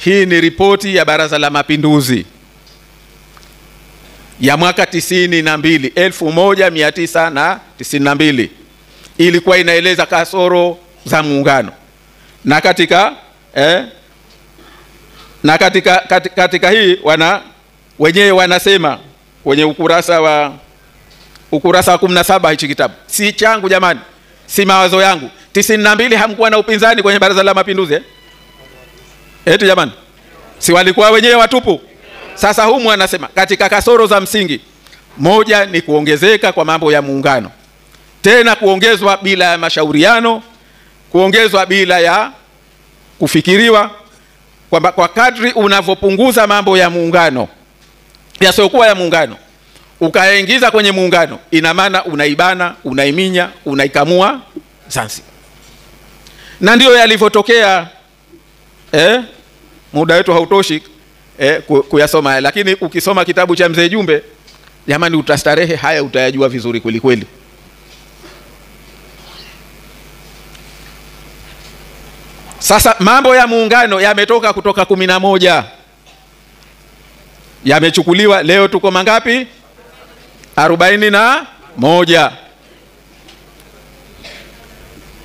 Hii ni ripoti ya Baraza la Mapinduzi ya mwaka 92, 1992. Ilikuwa inaeleza kasoro za muungano. Na katika katika hii wenyewe wanasema kwenye ukurasa wa 17, hichi kitabu si changu jamani, si mawazo yangu. 92 hamkuwa na upinzani kwenye Baraza la Mapinduzi Eti jamani, si walikuwa wenyewe watupu? Sasa humu anasema katika kasoro za msingi, moja ni kuongezeka kwa mambo ya muungano, tena kuongezwa bila ya mashauriano, kuongezwa bila ya kufikiriwa, kwamba kwa kadri unavyopunguza mambo ya muungano yasiokuwa ya muungano ukaingiza kwenye muungano, ina maana unaibana, unaiminya, unaikamua Zanzibar. Na ndio yalivyotokea. Muda wetu hautoshi kuyasoma, lakini ukisoma kitabu cha Mzee Jumbe jamani utastarehe, haya utayajua vizuri kweli kweli. Sasa mambo ya muungano yametoka kutoka 11, yamechukuliwa. Leo tuko mangapi? 41.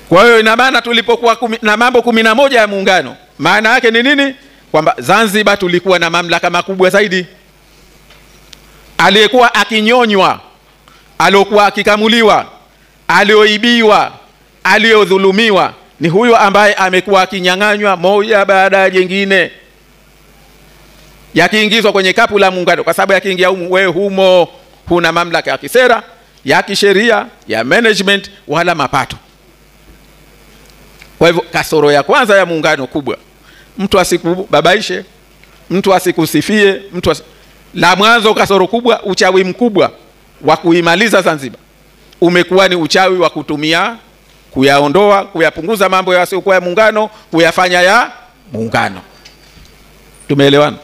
Kwa hiyo ina maana tulipokuwa na mambo 11 ya muungano, maana yake ni nini? Kwamba Zanzibar tulikuwa na mamlaka makubwa zaidi. Aliyekuwa akinyonywa, aliyokuwa akikamuliwa, aliyoibiwa, aliyodhulumiwa ni huyo ambaye amekuwa akinyang'anywa moja baada ya jingine, yakiingizwa kwenye kapu la muungano. Kwa sababu yakiingia humu, wewe humo huna mamlaka ya kisera, ya kisheria, ya management wala mapato. Kwa hivyo kasoro ya kwanza ya muungano kubwa, mtu asikubabaishe, mtu asikusifie, la mwanzo kasoro kubwa, uchawi mkubwa wa kuimaliza Zanzibar umekuwa ni uchawi wa kutumia kuyaondoa, kuyapunguza mambo yasiyokuwa ya muungano, kuyafanya ya muungano. Tumeelewana?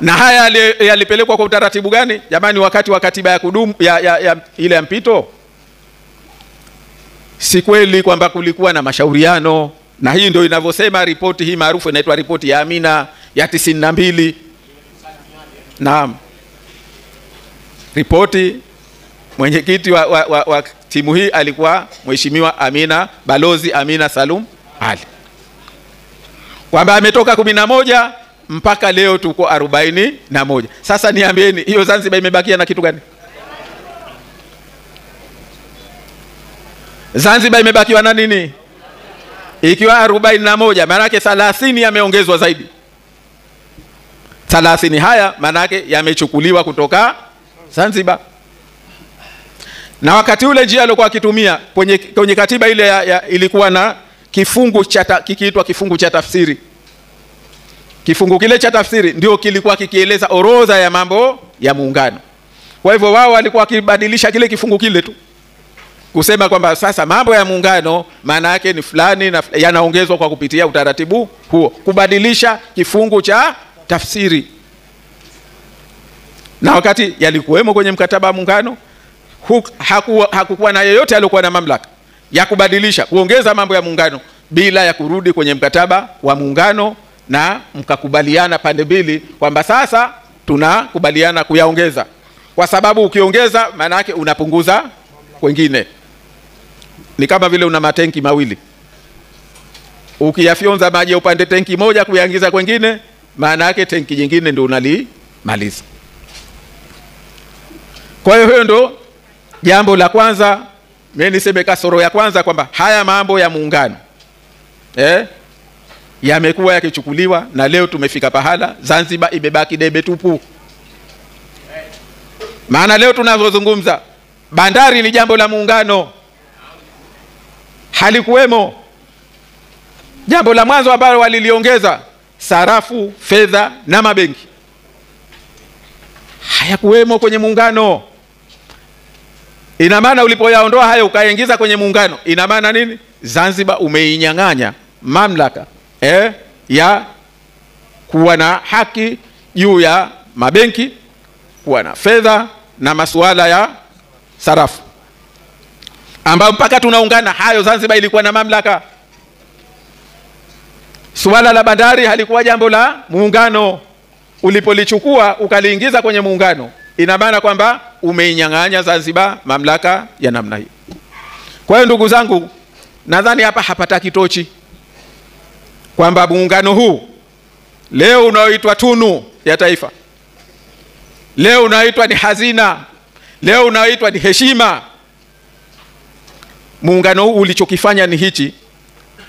Na haya yalipelekwa kwa utaratibu gani jamani? Wakati wa katiba ya kudumu ya ile ya mpito, si kweli kwamba kulikuwa na mashauriano. Na hii ndio inavyosema ripoti hii maarufu inaitwa ripoti ya Amina ya 92. Naam. Ripoti, mwenyekiti wa timu hii alikuwa Mheshimiwa Amina, Balozi Amina Salum Ali. Kwamba ametoka 11 mpaka leo tuko 41. Sasa niambieni, hiyo Zanzibar imebakia na kitu gani? Zanzibar imebakiwa na nini? Ikiwa 41, maana yake 30 yameongezwa zaidi. 30 haya maana yake yamechukuliwa kutoka Zanzibar. Na wakati ule njia alikuwa akitumia kwenye katiba ile ilikuwa na kifungu cha kikiitwa kifungu cha tafsiri. Kifungu kile cha tafsiri ndio kilikuwa kikieleza orodha ya mambo ya muungano. Kwa hivyo wao walikuwa wakibadilisha kile kifungu kile tu, kusema kwamba sasa mambo ya muungano maana yake ni fulani na yanaongezwa kwa kupitia utaratibu huo, kubadilisha kifungu cha tafsiri. Na wakati yalikuwemo kwenye mkataba wa muungano, hakukuwa na yeyote aliyokuwa na mamlaka ya kubadilisha, kuongeza mambo ya muungano bila ya kurudi kwenye mkataba wa muungano na mkakubaliana pande mbili kwamba sasa tunakubaliana kuyaongeza. Kwa sababu ukiongeza maana yake unapunguza wengine. Ni kama vile una matenki mawili, ukiyafyonza maji upande tenki moja kuyaingiza kwengine, maana yake tenki jingine ndio unalimaliza. Kwa hiyo ndio jambo la kwanza, mimi niseme kasoro ya kwanza, kwamba haya mambo ya muungano yamekuwa yakichukuliwa, na leo tumefika pahala Zanzibar imebaki debe tupu. Maana leo tunazozungumza bandari ni jambo la muungano, halikuwemo. Jambo la mwanzo ambalo waliliongeza, sarafu, fedha na mabenki, hayakuwemo kwenye muungano. Ina maana ulipoyaondoa hayo ukaingiza kwenye muungano, ina maana nini? Zanzibar umeinyang'anya mamlaka ya kuwa na haki juu ya mabenki, kuwa na fedha na masuala ya sarafu, ambayo mpaka tunaungana hayo Zanzibar ilikuwa na mamlaka. Suala la bandari halikuwa jambo la muungano. Ulipolichukua ukaliingiza kwenye muungano, ina maana kwamba umeinyang'anya Zanzibar mamlaka ya namna hii. Kwa hiyo ndugu zangu, nadhani hapa hapataki tochi kwamba muungano huu leo unaoitwa tunu ya taifa, leo unaoitwa ni hazina, leo unaoitwa ni heshima, muungano huu ulichokifanya ni hichi: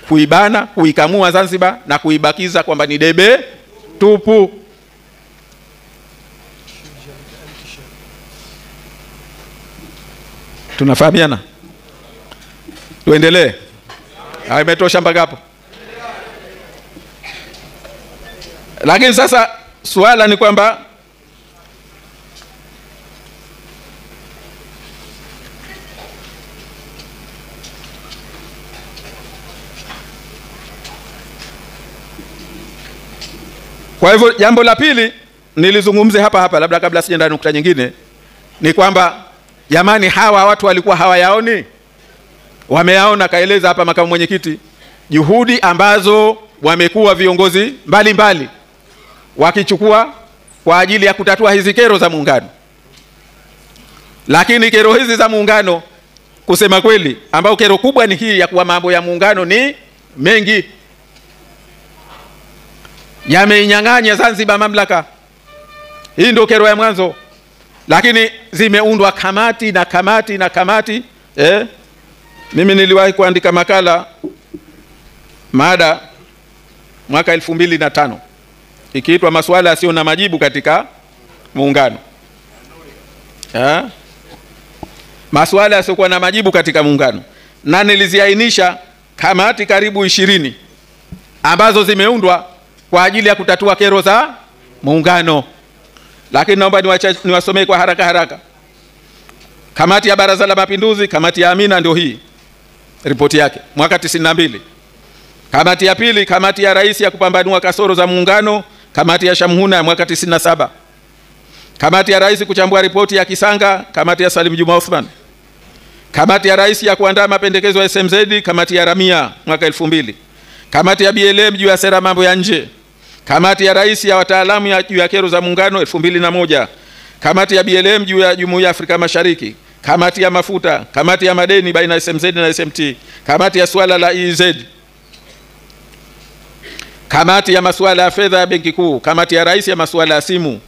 kuibana, kuikamua Zanzibar na kuibakiza kwamba ni debe tupu. Tunafahamiana? Tuendelee? Imetosha mpaka hapo. Lakini sasa suala ni kwamba kwa hivyo jambo la pili nilizungumze hapa hapa, labda kabla sijaenda nukta nyingine, ni kwamba jamani, hawa watu walikuwa hawayaoni, wameyaona. Kaeleza hapa makamu mwenyekiti juhudi ambazo wamekuwa viongozi mbalimbali wakichukua kwa ajili ya kutatua hizi kero za muungano. Lakini kero hizi za muungano, kusema kweli, ambao kero kubwa ni hii ya kuwa mambo ya muungano ni mengi, yameinyang'anya Zanzibar mamlaka. Hii ndio kero ya mwanzo. Lakini zimeundwa kamati na kamati na kamati. Mimi niliwahi kuandika makala mada mwaka 2005 ikiitwa masuala yasiyo na majibu katika muungano. Masuala yasiyokuwa na majibu katika muungano. Na niliziainisha kamati karibu 20 ambazo zimeundwa kwa ajili ya kutatua kero za muungano. Lakini naomba niwasomee kwa haraka haraka. Kamati ya Baraza la Mapinduzi, kamati ya Amina, ndio hii ripoti yake mwaka 92. Kamati ya pili, kamati ya Rais ya kupambanua kasoro za muungano, kamati ya Shamhuna ya mwaka 97. Kamati ya Rais kuchambua ripoti ya Kisanga, kamati ya Salim Juma Othman. Kamati ya Rais ya kuandaa mapendekezo ya SMZ, kamati ya Ramia mwaka 2000. Kamati ya BLM juu ya sera mambo ya nje. Kamati ya Rais ya wataalamu juu ya kero za muungano 2001. Kamati ya BLM juu ya Jumuiya ya Afrika Mashariki. Kamati ya mafuta, kamati ya madeni baina ya SMZ na SMT, kamati ya suala la EZ, kamati ya masuala ya fedha ya Benki Kuu, kamati ya Rais ya masuala ya simu,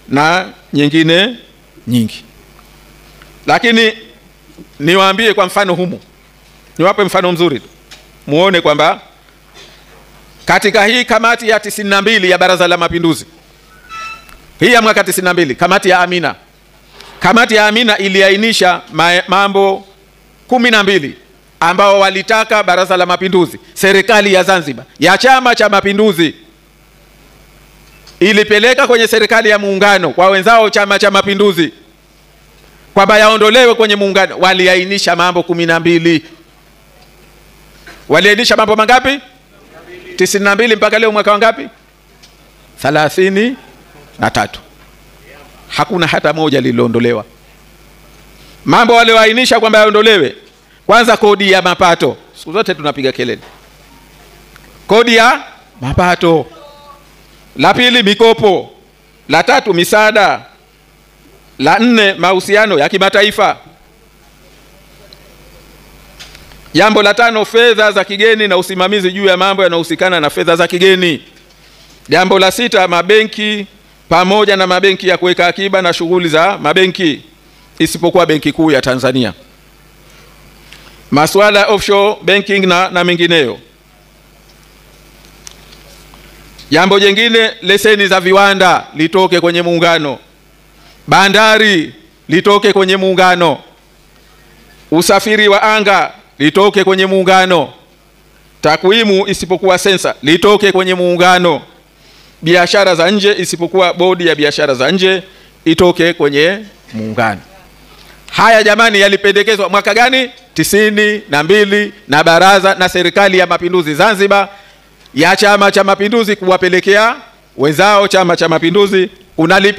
na nyingine nyingi. Lakini niwaambie kwa mfano humu, niwape mfano mzuri muone kwamba katika hii kamati ya 92 ya Baraza la Mapinduzi, hii ya mwaka 92, kamati ya Amina, kamati ya Amina iliainisha mambo 12 ambao walitaka Baraza la Mapinduzi, serikali ya Zanzibar ya Chama cha Mapinduzi ilipeleka kwenye serikali ya muungano kwa wenzao Chama cha Mapinduzi kwamba yaondolewe kwenye muungano. Waliainisha mambo 12. Waliainisha mambo mangapi? 92 mpaka leo mwaka wangapi? 33. Hakuna hata moja lililoondolewa. Mambo walioainisha kwamba yaondolewe, kwanza kodi ya mapato. Siku zote tunapiga kelele kodi ya mapato. La pili mikopo. La tatu misaada. La nne mahusiano ya kimataifa. Jambo la tano fedha za kigeni na usimamizi juu ya mambo yanayohusikana na fedha za kigeni. Jambo la sita mabenki pamoja na mabenki ya kuweka akiba na shughuli za mabenki isipokuwa Benki Kuu ya Tanzania. Masuala ya offshore banking na mengineyo. Jambo jingine, leseni za viwanda litoke kwenye muungano. Bandari litoke kwenye muungano. Usafiri wa anga litoke kwenye muungano. Takwimu isipokuwa sensa litoke kwenye muungano. Biashara za nje isipokuwa bodi ya biashara za nje itoke kwenye muungano. Haya jamani yalipendekezwa mwaka gani? 92 na baraza na serikali ya mapinduzi Zanzibar ya Chama cha Mapinduzi kuwapelekea wenzao Chama cha Mapinduzi. Unalipi